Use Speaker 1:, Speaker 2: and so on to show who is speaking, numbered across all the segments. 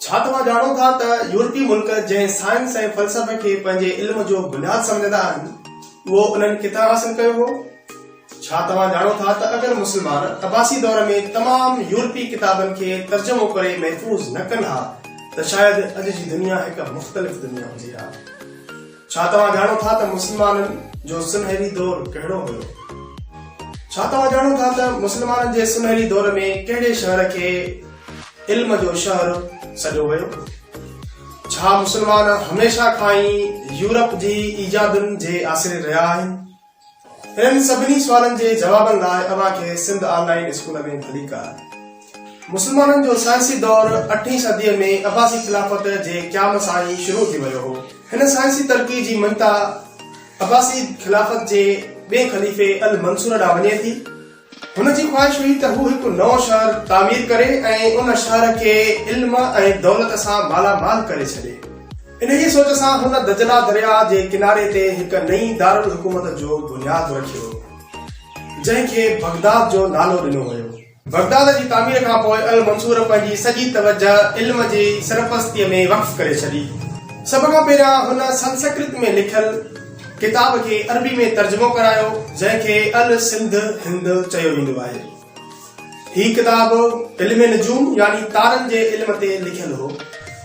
Speaker 1: ڇا توهان ڄاڻو ٿا ته يورپي ملڪ جنهن سائنس ۽ فلسفي کي پنهنجي علم جو بنياد سمجهندا آهن، اهو انهن ڪٿان حاصل ڪيو هو؟ ڇا توهان ڄاڻو ٿا ته اگر مسلمان عباسي دور ۾ تمام يورپي ڪتابن کي ترجمو ڪري محفوظ نه ڪن ها ته شايد اڄ جي دنيا هڪ مختلف دنيا هجي ها؟ ڇا توهان ڄاڻو ٿا ته مسلمانن جو سنهري دور ڪهڙو هيو؟ ڇا توهان ڄاڻو ٿا ته مسلمانن جي سنهري دور ۾ ڪهڙي شهر کي علم جو شهر سڏيو ويو؟ ڇا مسلمان هميشه کان ئي يورپ جي ايجادن جي آسري رهيا آهن؟ انهن سڀني سوالن جي جوابن لاء اوهان کي سنڌ آن لائين اسڪول ۾ ڀليڪار. مسلمانن جو سائنسي دور اٺين صديء ۾ عباسي خلافت جي قيام سان ئي شروع ٿي ويو هو. هن سائنسي ترقي جي مڃتا عباسي خلافت جي ٻئي خليفي المنصور ڏانهن وڃي ٿي. هن جي خواهش هئي ته هو هڪ نئون شهر تعمير ڪري ۽ ان شهر کي علم ۽ دولت سان مالا مال ڪري ڇڏي. انهيء سوچ سان هن دجله درياء جي ڪناري تي هڪ نئين دارالحڪومت جو بنياد رکيو، جنهن کي بغداد جو نالو ڏنو ويو. بغداد جي تعمير کان پوء المنصور پنهنجي سڄي توجهه علم جي سرپرستيء ۾ وقف ڪري ڇڏي. سڀ کان پهريان هن سنسڪرت ۾ لکيل ڪتاب کي عربي ۾ ترجمو ڪرايو، جنهن کي السنڌ هند چيو ويندو آهي. هي ڪتاب علم نجوم يعني تارن جي علم تي لکيل هو.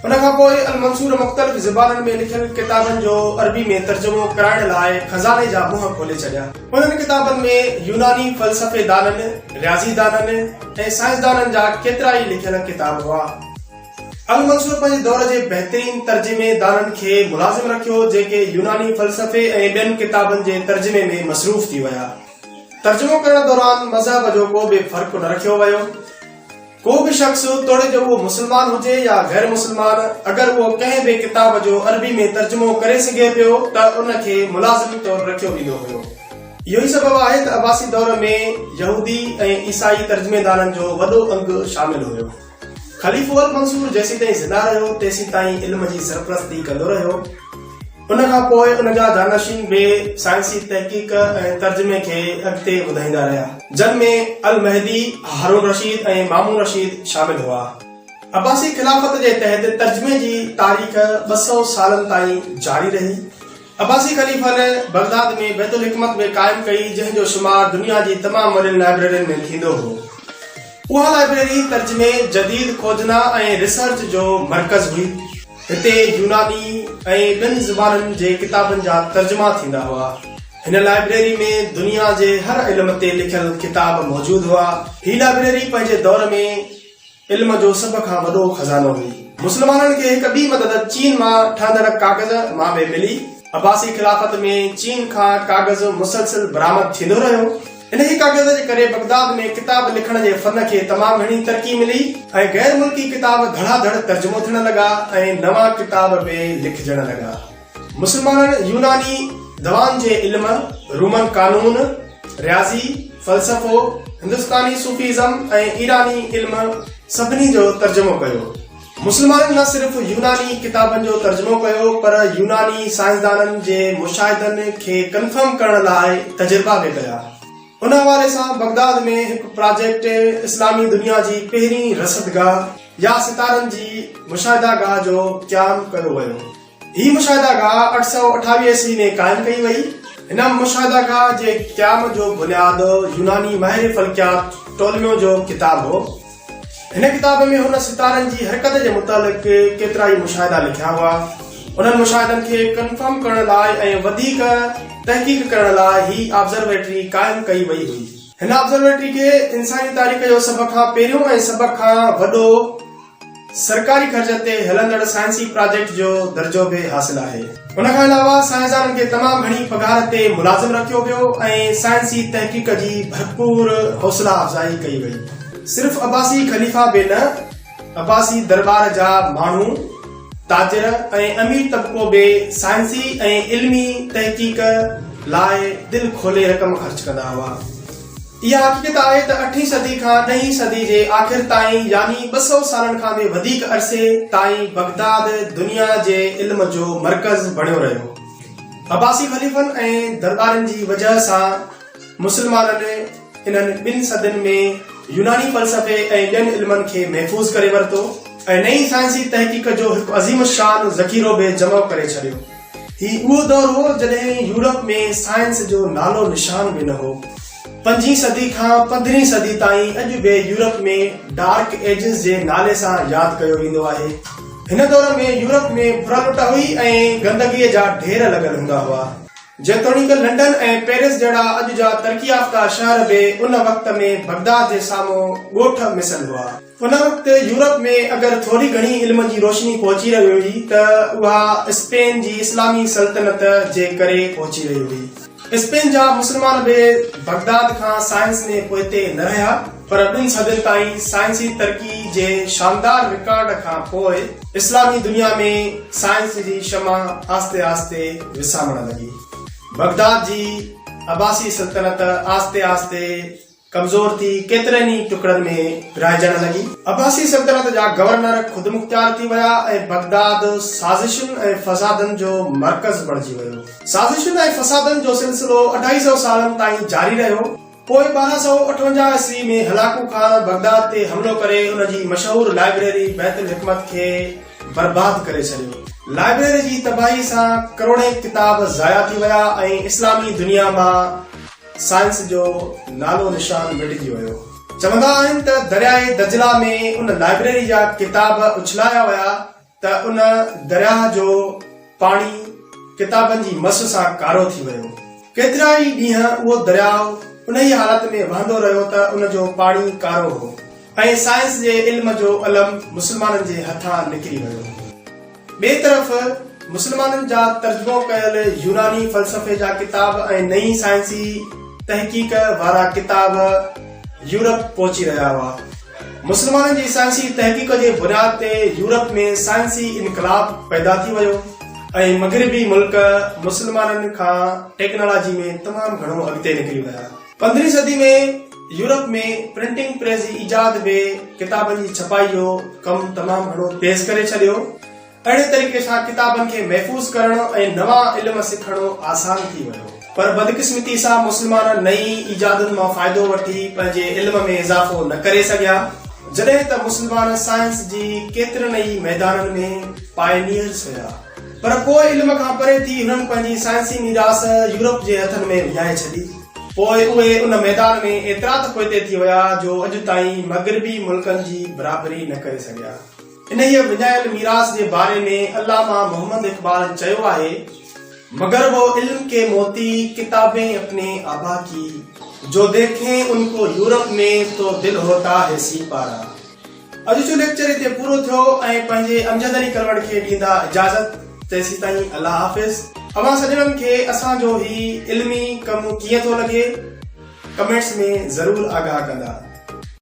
Speaker 1: ان کان پوء المنصور مختلف زبانن ۾ لکيل ڪتابن جو عربي ۾ ترجمو ڪرائڻ لاء خزاني جا منهن کولي ڇڏيا. انهن ڪتابن ۾ يوناني فلسفيدانن، رياضيدانن ۽ سائنسدانن جا ڪيترائي لکيل ڪتاب هئا. المنصور پنهنجي دور جي بهترين ترجمي دانن کي ملازم رکيو، جيڪي يوناني فلسفي ۽ ٻين ڪتابن جي ترجمي ۾ مصروف ٿي ويا. ترجمو ڪرڻ دوران مذهب جو ڪو به فرق نه رکيو ويو. ڪو به شخص توڙي جو اهو مسلمان هجي يا غير مسلمان، اگر اهو ڪنهن به ڪتاب جو عربي ۾ ترجمو ڪري سگهي پيو ته ان کي ملازم طور رکيو ويندو هيو. اهو ئي سبب آهي ته عباسي دور ۾ يهودي ۽ عيسائي ترجميدانن جو وڏو انگ شامل هيو. خليفو المنصور جيسيتائين زنده رهيو، تيسيتائين علم جي سرپرستي ڪندو رهيو. ان کان پوء ان جا جانشين به سائنسي تحقيق ۽ ترجمي کي اڳتي وڌائيندا رهيا، جن ۾ المهدي، هارون رشيد ۽ مامون رشيد شامل هئا. عباسي خلافت جي تحت ترجمي جي تاريخ 200 سالن تائين جاري رهي. عباسي خليفن بغداد ۾ بيت الحڪمت به قائم ڪئي، جنهن جو شمار دنيا جي تمام وڏين لائبريرين ۾ ٿيندو هو. اها لائبريري ترجمي، جديد کوجنا ۽ ريسرچ جو مرڪز هئي. هتي يوناني ۽ ٻين زبانن جي ڪتابن جا ترجما ٿيندا هئا. هن لائبريري ۾ دنيا جي هر علم تي لکيل ڪتاب موجود هئا. هي لائبريري پنهنجي دور ۾ علم جو سڀ کان وڏو خزانو هئي. مسلمانن کي هڪ ٻي مدد چين مان ٺهندڙ ڪاغذ مان به ملي. عباسي خلافت ۾ چين کان ڪاغذ مسلسل برآمد ٿيندو رهيو. انهيء ڪاغذ جي ڪري بغداد ۾ ڪتاب لکڻ جي فن کي تمام گهڻي ترقي ملي ۽ غير ملڪي ڪتاب ڌڙا ڌڙ ترجمو ٿيڻ لڳا ۽ نوان ڪتاب به لکجڻ لڳا. مسلمانن يوناني دوائن جي علم، رومن قانون، رياضي، فلسفو، هندستاني صوفي ازم ۽ ايراني علم سڀني جو ترجمو ڪيو. مسلمانن نه صرف يوناني ڪتابن جو ترجمو ڪيو پر يوناني سائنسدانن جي مشاهدن کي ڪنفرم ڪرڻ لاء تجربا به ڪيا. ان حوالي سان بغداد ۾ هڪ پراجيڪٽ اسلامي دنيا جي پهرين رصدگاهه يا ستارن جي مشاهده گاهه جو قيام ڪيو ويو. هي مشاهده گاهه 828 عيسوي ۾ قائم ڪئي وئي. هن مشاهده گاهه جي قيام جو بنياد يوناني ماهر فلڪيات ٽولميو جو ڪتاب هو. هن ڪتاب ۾ هن ستارن جي حرڪت جي متعلق ڪيترائي مشاهدا لکيا هئا. انهن مشاهدن کي ڪنفرم ڪرڻ لاء ۽ وڌيڪ تحقيق ڪرڻ لاء هي آبزرويٽري قائم ڪئي وئي هئي. هن آبزرويٽري کي انساني تاريخ جو سڀ کان پهريون ۽ سڀ کان وڏو سرڪاري خرچ تي هلندڙ سائنسي پراجيڪٽ جو درجو به حاصل آهي. ان کان علاوه سائنسدانن کي تمام گهڻي پگهار تي ملازم رکيو ويو ۽ سائنسي تحقيق جي ڀرپور حوصلا افزائي ڪئي وئي. صرف عباسي خليفا به نه، عباسي درٻار جا ماڻهو، تاجر ۽ امير طبقو به سائنسي ۽ علمي تحقيق لاء دل کولي رقم خرچ ڪندا هئا. اها حقيقت آهي ته اٺين صدي کان ڏهين صدي جي آخر تائين يعني 200 سالن کان به وڌيڪ عرصي تائين بغداد دنيا جي علم جو مرڪز بڻيو رهيو. عباسي خليفن ۽ درٻارين جي وجهه سان مسلمانن انهن ٻن صدين ۾ يوناني فلسفي ۽ ٻين علمن کي محفوظ ڪري ورتو. ۽ نئين سائنسي تحقيق جو هڪ عظيم الشان ذخيرو به جمع ڪري ڇڏيو. هي اهو دور هو جڏهن يورپ ۾ سائنس جو نالو نشان به نه هو. پنجين صدي کان پندرهين صدي تائين اڄ به يورپ ۾ ڊارڪ ايجز جي نالي سان ياد ڪيو ويندو آهي. هن دور ۾ يورپ ۾ ڦر لٽ هئي ۽ گندگيء جا ڍير لڳل هوندا هئا. جيتوڻيڪ لنڊن ۽ پيرس جهڙا اڄ جا ترقي يافته شهر به ان وقت ۾ بغداد جي سامهون ڳوٺ مثل هئا. ان وقت يورپ ۾ اگر ٿوري گهڻي علم جي روشني پهچي رهي هئي ته اها اسپين جي اسلامي سلطنت جي ڪري پهچي رهي هئي. اسپين جا مسلمان به بغداد کان سائنس ۾ پوئتي نه رهيا پر ٻن صدين تائين سائنسي ترقي جي شاندار رڪارڊ کان پوء اسلامي دنيا ۾ سائنس جي شمع آهستي آهستي وسامڻ لڳي. بغداد جي عباسي سلطنت آهستي آهستي ڪمزور ٿي ڪيترن ئي ٽڪڙن ۾ ورهائجڻ لڳي. عباسي سلطنت جا گورنر خودمختيار ٿي ويا ۽ بغداد سازشن ۽ فسادن جو مرڪز بڻجي ويو. سازشن ۽ فسادن جو سلسلو اڍائي سئو سالن تائين جاري رهيو. پوء 1258 عيسوي ۾ هلاڪو خان بغداد تي حملو ڪري ان جي مشهور لائبريري بيت الحڪمت کي برباد ڪري ڇڏيو. لائبريري جي تباهي سان ڪروڙين ڪتاب ضايع ٿي ويا ۽ اسلامي دنيا مان سائنس جو نالو نشان مٽجي ويو. چوندا آهن ته درياء دجله ۾ ان لائبريري جا ڪتاب اڇلايا ويا ته ان درياهه جو پاڻي ڪتابن جي مس سان ڪارو ٿي ويو. ڪيترائي ڏينهن اهو درياء انهيء حالت ۾ وهندو رهيو ته ان جو پاڻي ڪارو هو ۽ سائنس جي علم جو علم مسلمانن جي هٿان نڪري ويو. ٻئي طرف مسلمانن جا ترجمو ڪيل يوناني فلسفي جا ڪتاب ۽ نئين سائنسي تحقيق وارا ڪتاب يورپ پهچي رهيا هئا. مسلمانن جي سائنسي تحقيق جي بنياد تي يورپ ۾ سائنسي انقلاب پيدا ٿي ويو ۽ مغربي ملڪ مسلمانن کان ٽيڪنالاجي ۾ تمام گهڻو اڳتي نڪري ويا. پندرهين صدي ۾ يورپ ۾ پرنٽنگ پريس جي ايجاد به ڪتابن جي ڇپائي جو ڪم تمام گهڻو تيز ڪري ڇڏيو. اهڙي طريقي سان ڪتابن کي محفوظ ڪرڻ ۽ نوان علم سکڻ آسان ٿي ويو. پر بدقسمتي سان مسلمان نئين ايجادن مان فائدو وٺي پنهنجي علم ۾ اضافو نه ڪري سگهيا. جڏهن ته مسلمان سائنس جي ڪيترن ئي ميدانن ۾ پائنيئرز هيا. پر پوء علم کان پري ٿي هنن پنهنجي سائنسي ميراث يورپ جي هٿن ۾ وڃائي ڇڏي. پوء اهي ان ميدان ۾ ايترا ته پوئتي ٿي ويا جو اڄ تائين مغربي ملڪن جي برابري نه ڪري سگهيا. انهيء وڃايل ميراث جي باري ۾ علامه محمد اقبال چيو آهي، مگر وو علم ڪي موتي ڪتابين اپني آبا ڪي، جو ديکين ان ڪو يورپ مين تو دل هوتا هي سيپارا. اڄ جو ليڪچر هتي پورو ٿيو ۽ پنهنجي امجد علي ڪلوڙ کي ڏيندا اجازت تيسيتائين الله حافظ. اوهان سڄڻن کي اسان جو هي علمي ڪم ڪيئن ٿو لڳي ڪمينٽس ۾ ضرور آگاهه ڪندا.